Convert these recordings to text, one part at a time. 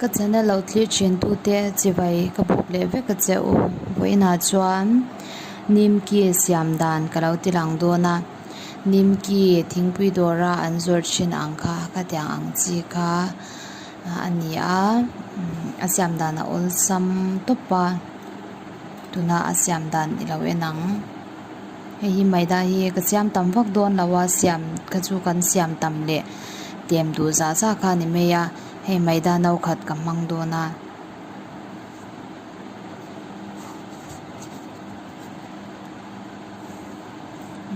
Ka channel lo thlir thin tute chibai ka buk leh vek a che u. Vawiinah chuan Nimki siam dan ka lo ti lang dawn a. Nimki thingpui dawra an zawrh thin ang kha khatiang ang chi kha a ni a. A siam dan a awlsam tawp a. Tuna a siam dan i lo en ang. Hei hi maida hi ka siam tam vak dawn lo a siam kha chu kan siam tam leh tlem duh zah zah kha a ni mai a hei maida no khat ka hmang dawn a.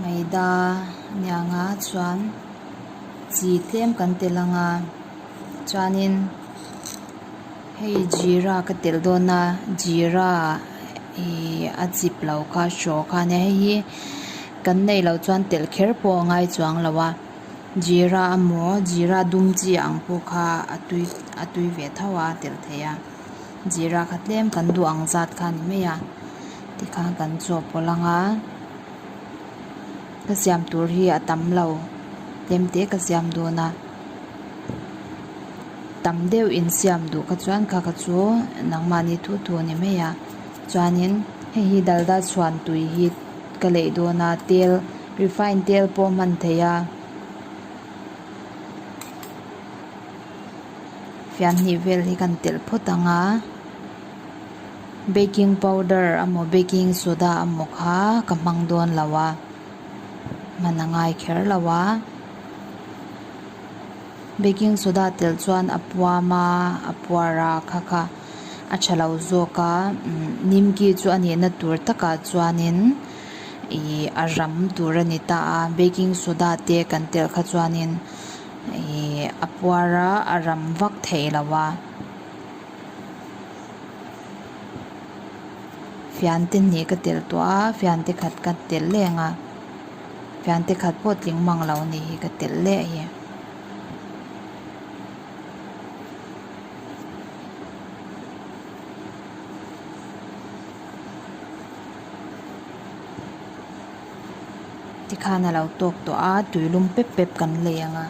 Maida a ni ang a chuan chi tlem kan tel ang a chuanin hei jeera ka telh dawn a jeera ihh a chip lo kha hraw kha ania hei hi kan neih loh chuan telh kher pawh a ngai chuang lo a jeera emaw jeera dum chi ang pawh kha a tui a tui ve tho a a telh theih a jeera kha tlem kan duh ang zat kha a ni mai a tikhan kan chawhpawlh ang a ka siam tur hi a tam lo tlem te ka siam dawn a. Tam deuh insiam duh kha chuan kha kha chu nangmahni thu thu a ni mai a chuanin hei hi dalda chhuan tui hi ka leih dawn a tel refine tel pawh hman theih a fian hnih vel hi kan telh phawt ang a baking powder emaw baking soda emaw kha ka hmang dawn lo a hman a ngai kher lo a. Baking soda telh chuan a puam a a puar a kha kha a tha lo zawk a nimki chu a nihna tur takah chuanin ihh a ram tur a ni ta a baking soda te kan telh kha chuanin ihh a puar a a ram vak theih lo a fian te hnih ka telh tawh a fian te khat ka telh leh ang a. Fiante khat pawh tling mang lo a nih hi ka telh leh hi. Tikhan a lo tawk tawh a tuilum pep pep kan lei ang a.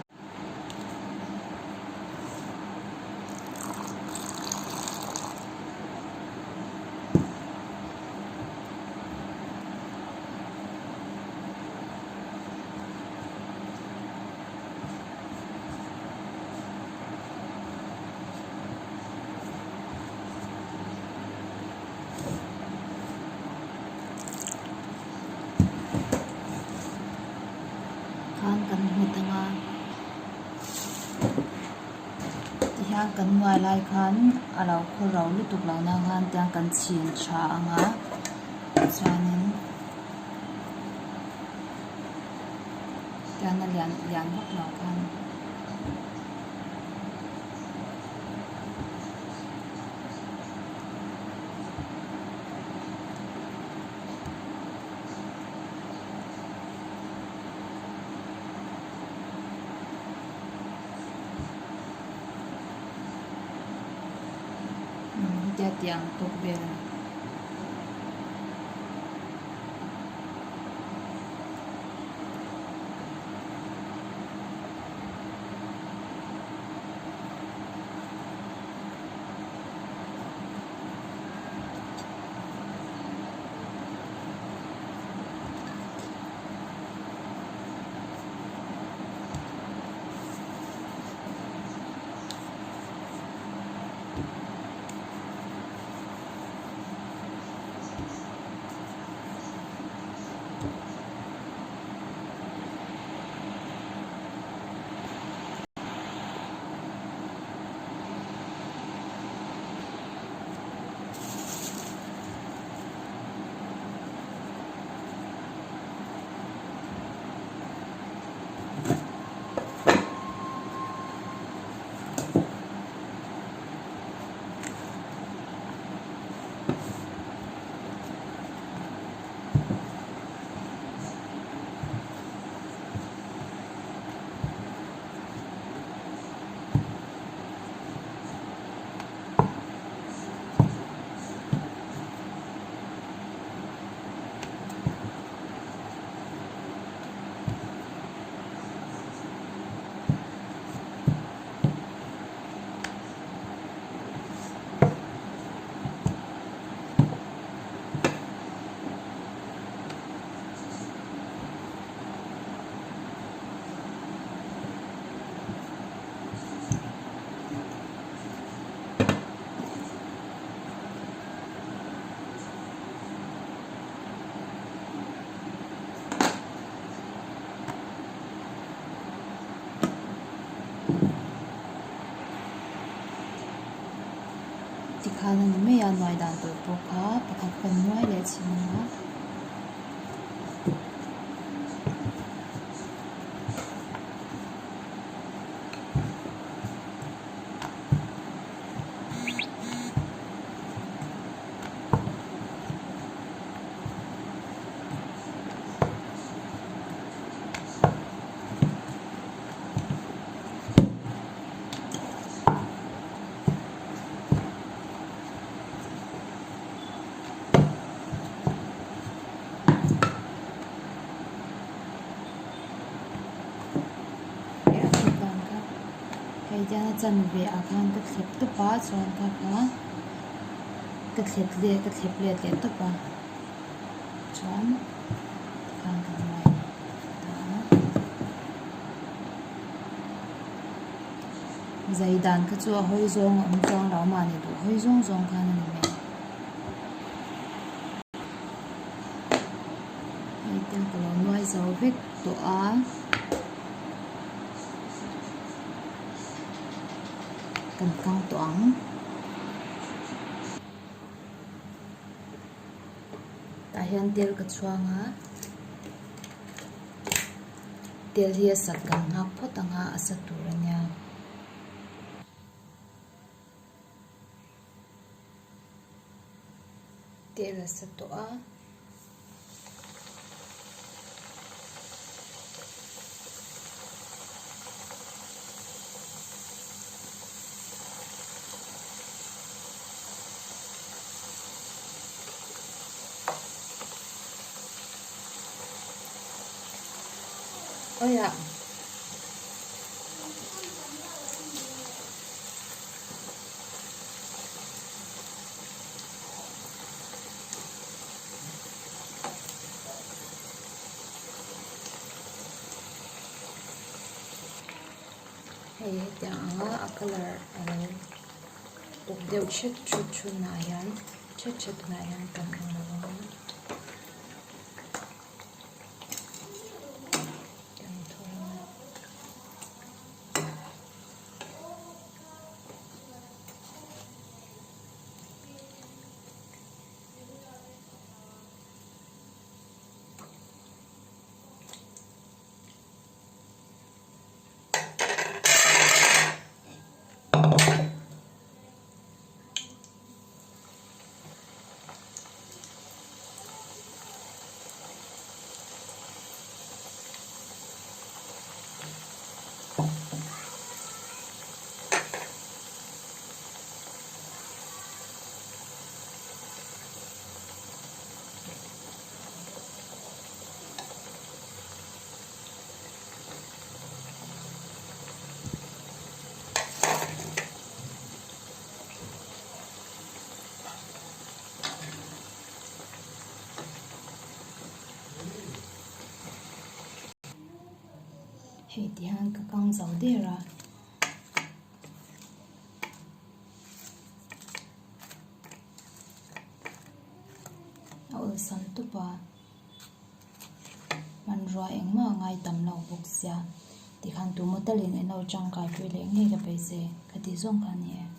Khan kan hmu thang a tihian kan nuai lai khan a lo khaw ro lutuk lo na khan tiang kan chhin tha ang a chuanin tian a lian lian vak lo khan. Hetia tiang tawk vel a ni. Tikhan a ni mai a, nuai dan tur pawh kha pakhat kan nuai leh chin ang a. Hei hian a chanve ah khan ka thlep tawp a chuan kha kha ka thlep leh ka thlep let leh tawp a chuan tikhan ka nuai ta a. Zai dan kha chu a hawi zawng a awm chuang lo mahni duh hawi zawng zawng khan a ni mai. Hei te ka lo nuai zo vek tawh a. Kan kang tawh ang. Tah hian tel ka chhuang a. Tel hi a sat kan nghak phawt ang a, a sa tur a nia. Tel a sa tawh a. Awiah. Hei hetiang anga a colour a lo uk deuh thet thut thunah hian thet thet hunah hian kan ang lo ang a. Hei ti hian ka kang zo der a. A awlsam tawp a. Hmanrua engmah a ngai tam lo bawk sia tikhan tu maw talin en lo tangkai pui leh ngei ka beisei ka tih zawng kha a ni e.